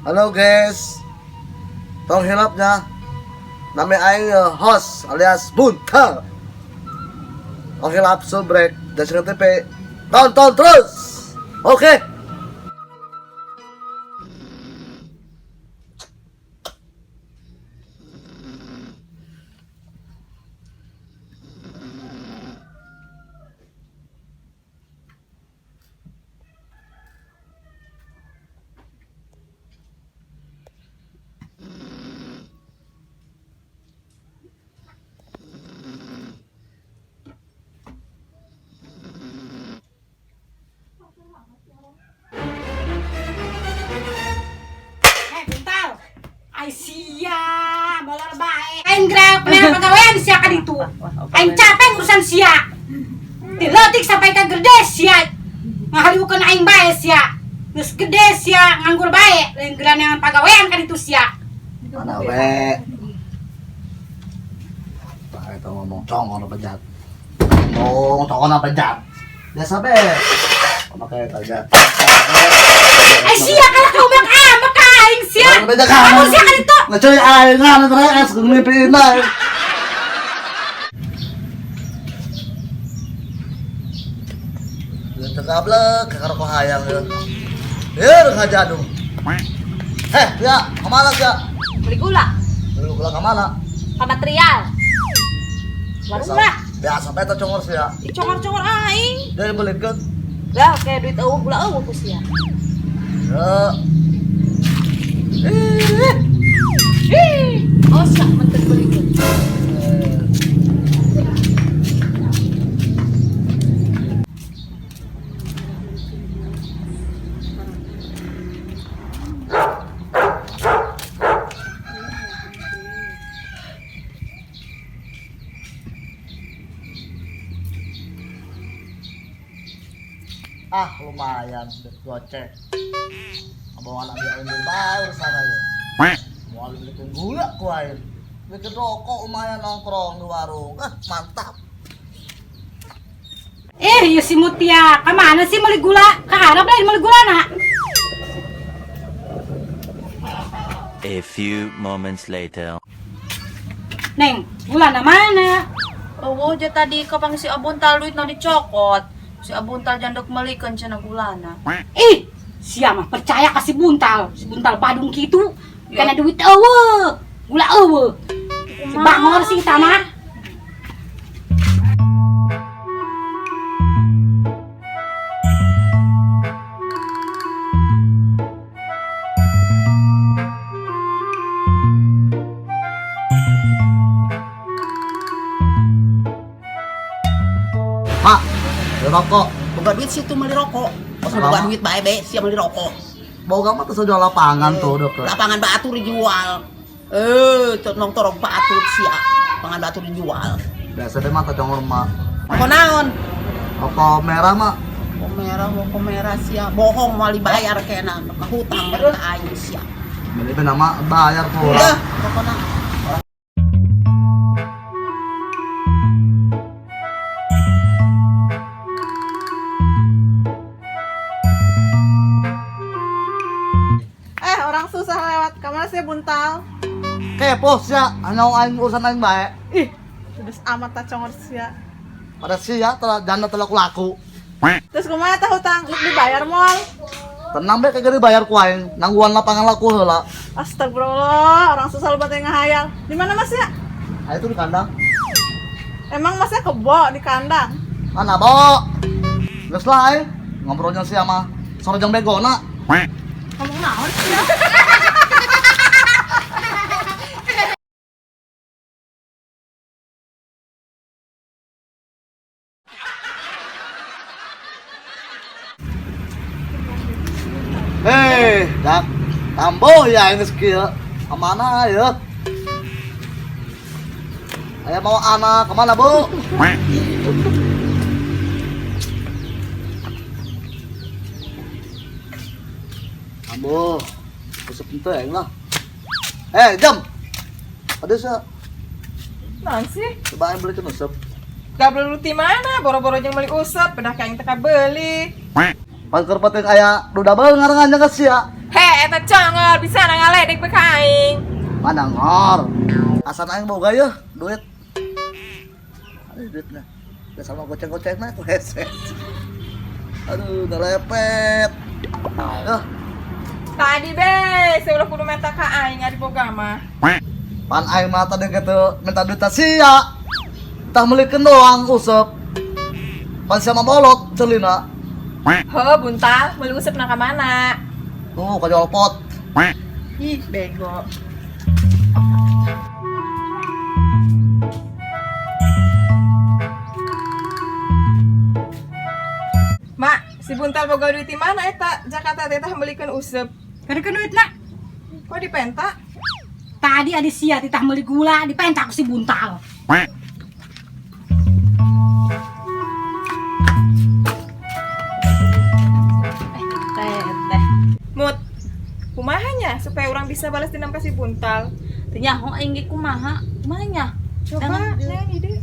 Halo guys, tong hilapnya nami aing host alias Buntal. Tong hilap subrek dan TV, tonton terus. Oke. Eh, Buntal. Ay sia, molor bae. Aing gerak pengen pagawean sia ka ditu. Aing capek urusan sia. Diletik sampai ka gede sia. Ngahaliukeun aing bae sia. Geus gede sia, nganggur bae. Lain geranangan pagawean ka ditu sia. Mana we? Pak itu ngomong congor bejat. Ngomong congor bejat. Biasa be. Pakai aja. Ay sia kalah ka umak amak ka aing sia. Beda ka. Kamu sia ka ditu. Ngacoy aing nga terus ngimpiin aing. Terkablek ke hayang ya. Ya, ngajadung. Eh, ya, kemana ya? Beli gula, Beli gula kemana? ka material. Warung lah. Biasa peta congor sih ya. Dicongor-congor aing. Dari belikan. Lah, kayak duit eueuh gula eueuh ku sia. Ya. Ih. Ih, osa menteg belikeun. Ah, lumayan gocek. Abang anak dia ambil bae urusan aja. Mau belikan gula ku aing. Belikan rokok lumayan nongkrong di warung. Ah, mantap. Eh, ya si Mutia, kemana sih beli gula? Ke Arab lain beli gula nak. A few moments later. Neng, gula na mana? Eueuh je tadi kapang si Abuntal duit na dicokot. Si Abuntal jandok melikeun cenah gulana. Ih, sia mah percaya ka si Buntal. Si Buntal Badung kitu, karena duit eueuh, gula eueuh. Si bangor sih tanah. Mak, beli rokok. Boga duit situ beli rokok. Oh, boga duit bae be, sia beli rokok. Boga mah tuh jual lapangan tuh, dok. Lapangan batur dijual. Eh, nong torong batur sia. Lapangan batur dijual. Biasa deh mah congor mak. Rokok naon? Rokok merah mak. Rokok merah sia. Bohong mau dibayar kena hutang ka aing sia. Beli nama bayar tuh. Udah, rokok naon? Eh, orang susah lewat. Kamana sih Buntal? Kepo sia, anu aing urusan aing bae. Ih, terus amat tak congor sia. Pada sia telah janda telah laku. Terus kumaha tah hutang? Lu dibayar moal? Tenang be kagak dibayar ku aing, nangguan lapangan laku heula. Astagfirullah, orang susah lu yang ngahayal. Di mana Mas ya? Ayo tuh di kandang. Emang Masnya kebo di kandang? Mana bo? Geus lah aing, ngobrolnya sia mah. Sore jang begona. Ngomong naon sih ya? Hei, dak tambo ya ini skill. Kemana ya? Ayo mau anak kemana bu? Tambo, usep itu ya lah. Eh jam, ada sih. Naon sih? Coba aing belikan usep. Gak beli di mana? Boro-boro jeung beli usep, pedah kayak teka beli. Pangker pating aya duda beul ngarangan ke sia. He, Eta congol bisa ngaledek be ka aing. Mana ngor? Asan aing boga yeuh duit. Aduh duitnya. Udah sama goceng-gocengna aku hese. Aduh, udah lepet. Yuh, Tadi be, seulah kudu menta ka aing ari boga mah. Pan aing mah tadi gitu minta duit sia. Tah melikeun doang usep. Pan sia mah bolot celina. Heuh, buntal, meuli usep na ka mana? Tuh ka jolpot. Ih, bego. Mak, si Buntal boga duit di mana eta? Jakarta teh tah meulikeun usep. Karena duitna. Kok dipenta? Tadi ada sia titah meuli gula dipenta ku si Buntal. Teh, teh. Mut, kumaha nya supaya orang bisa balas dendam ka si Buntal? Teu nyaho aing ge kumaha? Kumaha nya? Coba, neng ide.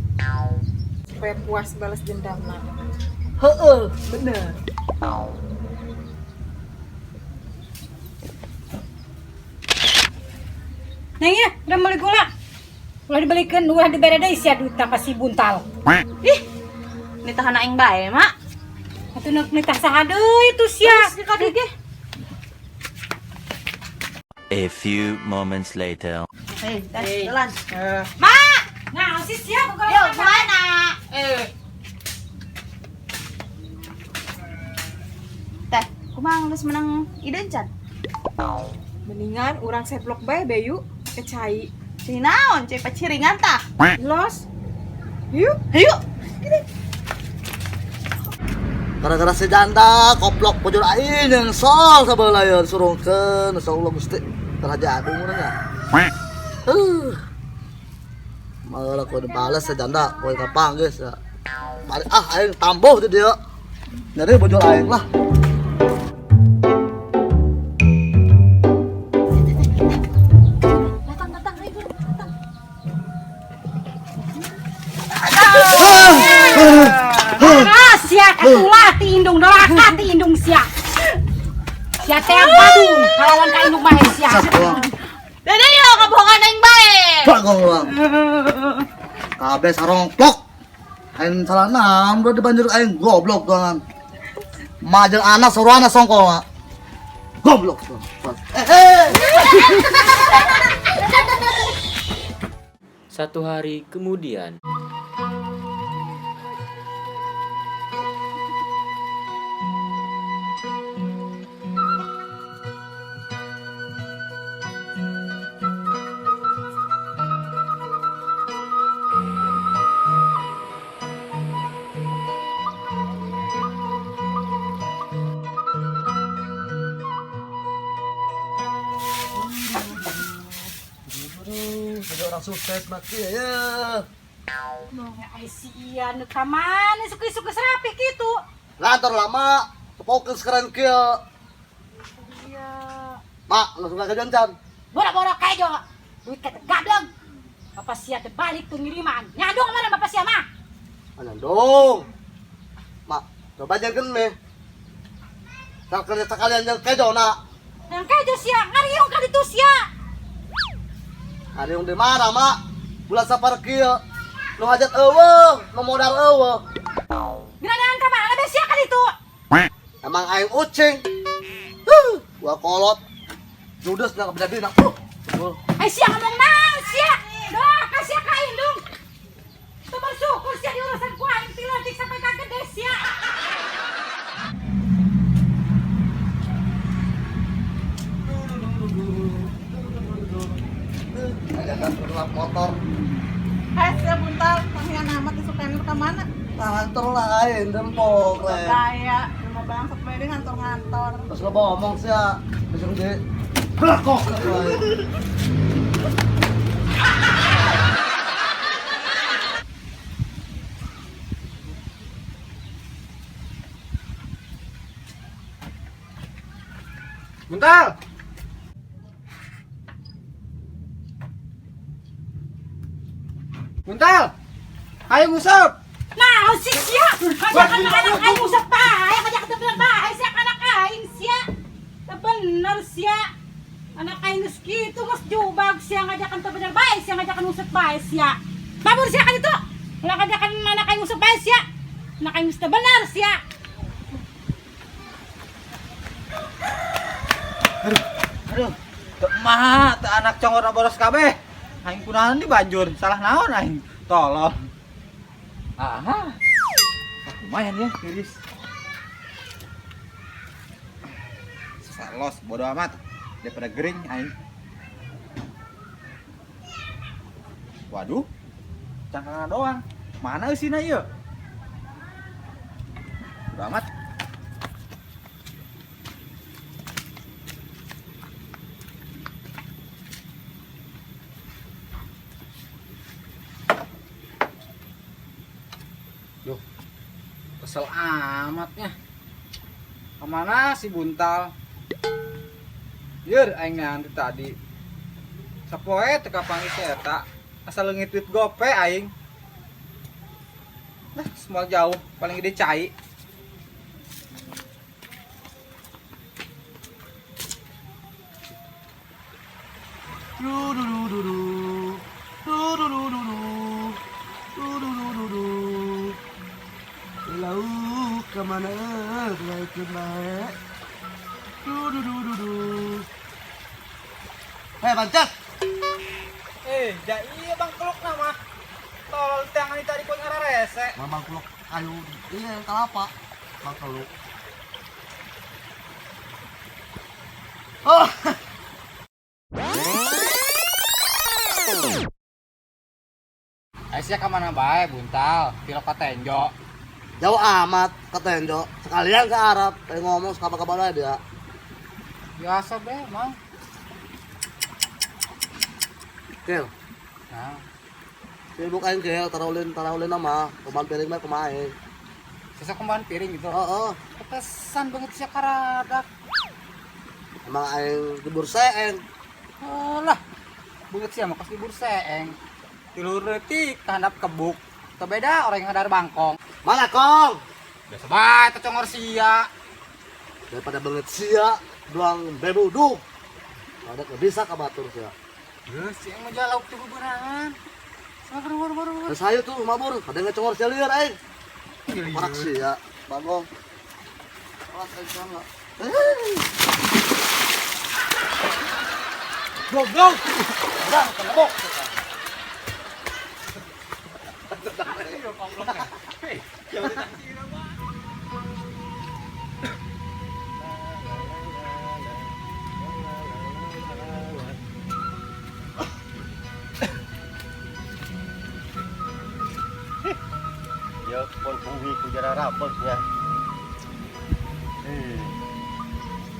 Supaya puas balas dendam mah. Heeh, bener. Neng ya, udah meuli gula. Ulah dibelikeun, ulah dibere deui sia duitna ka si Buntal. Ih. Nitahan aing bae, Mak. Atuh nek nitah saha deui tuh sia. Terus ka dieu ge. A few moments later. Hei, teh, jalan. Eh, Mak, Nah, si sia boga yo gulana. eh, Teh, kumaha geus menang ide can? mendingan orang seplok bae beyu ke cai. Cai naon, cai paciringan tah. Los. Yuk. Hayu. Gara-gara si janda koplok bojor aing yang sol sabelah yeun surungkeun insyaallah Gusti teraja adu mun nya. Malah ku dibales si janda kowe kapan geus ya. Balik ah aing tambuh di dieu. Nyari bojor aing lah. Datang, datang, ayo buru, datang. Ah, sia katulah ti indung doraka ti indung sia. Sia teh badung kalawan ka indung mah sia. Sat doang. Dede yo kabohongan aing bae. Bagong doang. Kabeh sarong plok. Aing salah nam di banjur aing goblok doang. Majel anak suruhana songko mah. Goblok. Eh eh. Satu hari kemudian. Jadi orang sukses mati ya. Ya ai sia nu ka mana suka-suka serapi kitu. Lantar lama, fokus keren kieu. Iya. Mak, langsung ke jancan. Boro-boro kejo. Duit kata gableng. Bapak sia teh balik tuh ngiriman. Nyadong mana bapak sia mah? Anyandong. Mak, coba jangan meh. Tak kerja sekalian yang kejo nak. Yang kejo sia, ngariung ka ditu sia. Ada yang di mana, Mak? Bulan sapar kieu. Nu hajat eueuh, nu modal eueuh. Gerangan ka mana be sia ka ditu? Emang aing ucing. Gua kolot. Judes nak beda nak. Ai sia ngomong naon sia? Doraka sia ka indung. Teu bersyukur sia diurusan ku aing ti leutik sampai ka gede sia. Ajakan berlap motor. Hai, sia Buntal, panggilan amat disukain ka mana? Ngantor lah aing dempok le. Gaya, rumah bangsat bae deh ngantor-ngantor. Terus lo ngomong sih ya, bisa jadi belakok. Buntal. Buntal. Ayo ngusap. Nah, si sia, ngajakan anak aing usap bae, ngajakan bener bae sia anak aing sia. Teu bener sia. Anak aing geus kitu geus jubag sia ngajakan teu bener bae sia ngajakan nguseup bae sia. Mabur sia ka ditu. Ulah ngajakan anak aing nguseup bae sia. Anak aing geus teu bener sia. Aduh, aduh. Teu mah, teu anak congor boros kabeh. Aing kunaon di banjur, salah naon aing. Tolol. Aha. Lumayan ya, tiris. Los, bodo amat. Daripada gering aing. Waduh. Cangkangan doang. Mana eusina ieu? Bodo amat. Duh, kesel amatnya. Kemana si Buntal? Yeur, aing nanti tadi. Sapoe teu kapanggih si eta. Asal leungit duit gope aing. Nah, semua jauh, paling gede cai. Du du du du du. Du du du du du. Du du du du du. Lauk kemana lauk naik. Du du du du du. Hei Bancet. Ja iya Bang Keluk nama. Tolol tangan tadi pun ngararese. Bang Keluk kayu iya yang kelapa. Bang Keluk. Oh. Aisyah kemana bae Buntal, tilok ka Tenjo. Jauh amat ke Tenjo. Sekalian ke Arab, pengen ngomong sekabar-kabar aja dia. Biasa be, Mang. Kel. Nah. Sibuk aing kel, tarawlin nama, kumahan piring mah kumaha aing. Sesa kumahan piring gitu. Heeh. Ketesan banget sia karadak. Emang aing di burseeng. Alah. Banget sia mah kos di burseeng. Tilur leutik handap kebuk. Teu beda orang yang ngadar bangkong. Mana kong? Biasa bae teh congor sia. Daripada banget sia, doang bebuduk. Ada bisa ka batur sia. Geus sia mah jalauk teu beberangan. Sabar. Terus hayu tuh mabur, ada ngecongor sia lieur aing. Parak sia, bagong. Awas aing sana. Goblok. Udah, tembok. Ya pun kuwi ku jara rapotnya.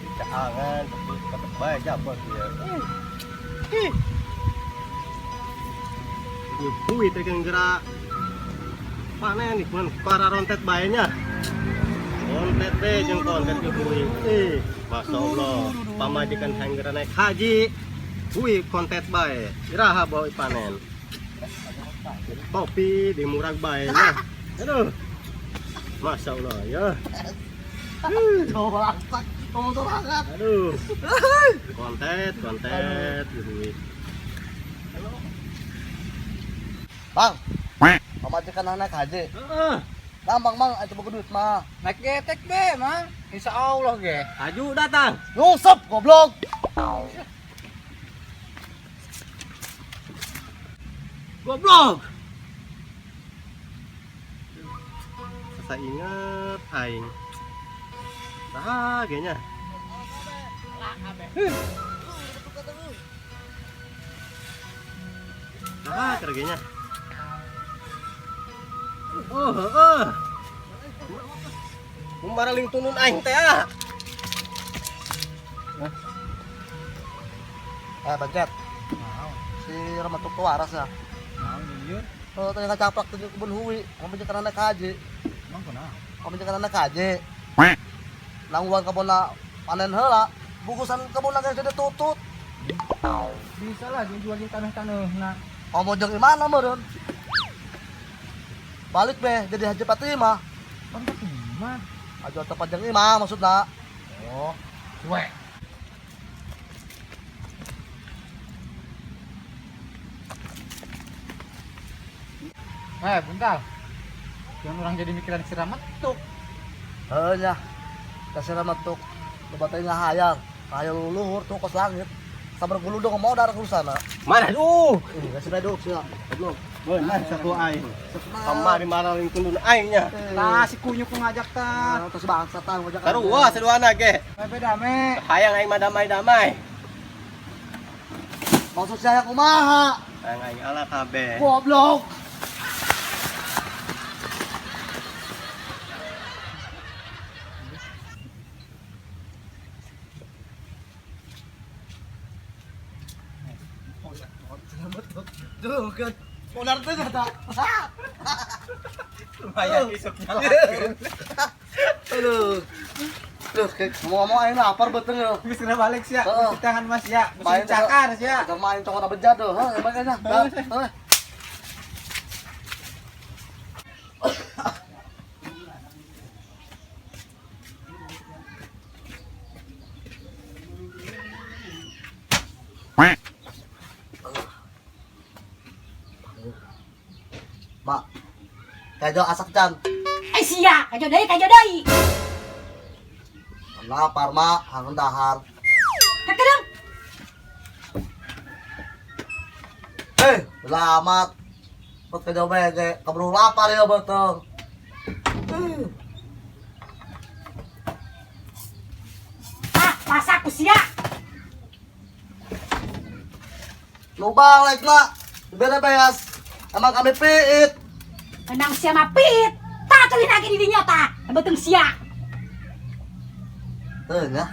Dicaangan tapi tetep bae japot ya. Kuwi teh gerak panen nih pun para rontet bae nya. Rontet teh jeung kontet ke kuwi. Masya Allah, pamajikan hayang geura naik haji. Kuwi kontet bae. Iraha bawa panen. Kopi di murag bae nya. Aduh. Masya Allah ya. Aduh. Kontet gitu. Bang. Pamajikan anak haji. Heeh. Gampang, Bang, itu buku duit mah. Naik getek be, Mang. Insya Allah ge. Haju datang. Nyungsep goblok. Goblok. Saya ingat aing. Saha ge nya? Saha keur ge nya? Oh, heeh. Kumaraling tunun aing teh ah. Bancet. Si Ramatuk waras ya. Naon jujur? Oh, tadi ngacaplak tuh kebun hui, pamajikan anak haji. Emang kunaon? Pamajikan anak haji. Nangguan kebun panen heula, bungkusan kebun geus jadi tutut. Bisa lah jual jeung taneuh-taneuhna. Komo jeung imana meureun? Balik be jadi Haji Fatimah. Pan Fatimah. Haji tempat jeung imah maksudna. Oh, suwe. Eh, Buntal. Jangan orang jadi mikiran si Rametuk. Heeh nya. Kasih Rametuk. Loba teh ngahayang. Ngahayang luluhur tuh kos langit. Sabar guludong modar ke sana. Mana duh? Ini kasih beduk sia. Goblok. Benar satu aing. Kamari maraling kundun aing nya. Tah si kunyuk ku ngajak tah. Terus bangsa tah ngajak. Sarua saduana ge. Bebe dame. Hayang aing mah damai-damai. Maksud saya kumaha? Hayang aing ala kabeh. Goblok. Duh, kan. Modar teh kata. Lumayan isuknya lah. Aduh. Duh, kayak ngomong-ngomong aing lapar betul ya. Geus kena balik sia. Heeh. Di tangan Mas ya. Main Main cakar sia. Kita main cokot bejat tuh. Heh, emang kayaknya. Heh. Mak, kajo asak can. Ai sia, kajo deui, kajo deui. Lapar mak, hangun dahar. Kakedeng. Eh, selamat. Pet kajo bege, keburu lapar ya betul. Ah, masak ku sia. Lu balik mak, beda beas. Emang kami piit. Menang sia mah piit. Tah teuing lagi di dinya tah. Beteng sia. Heuh nya.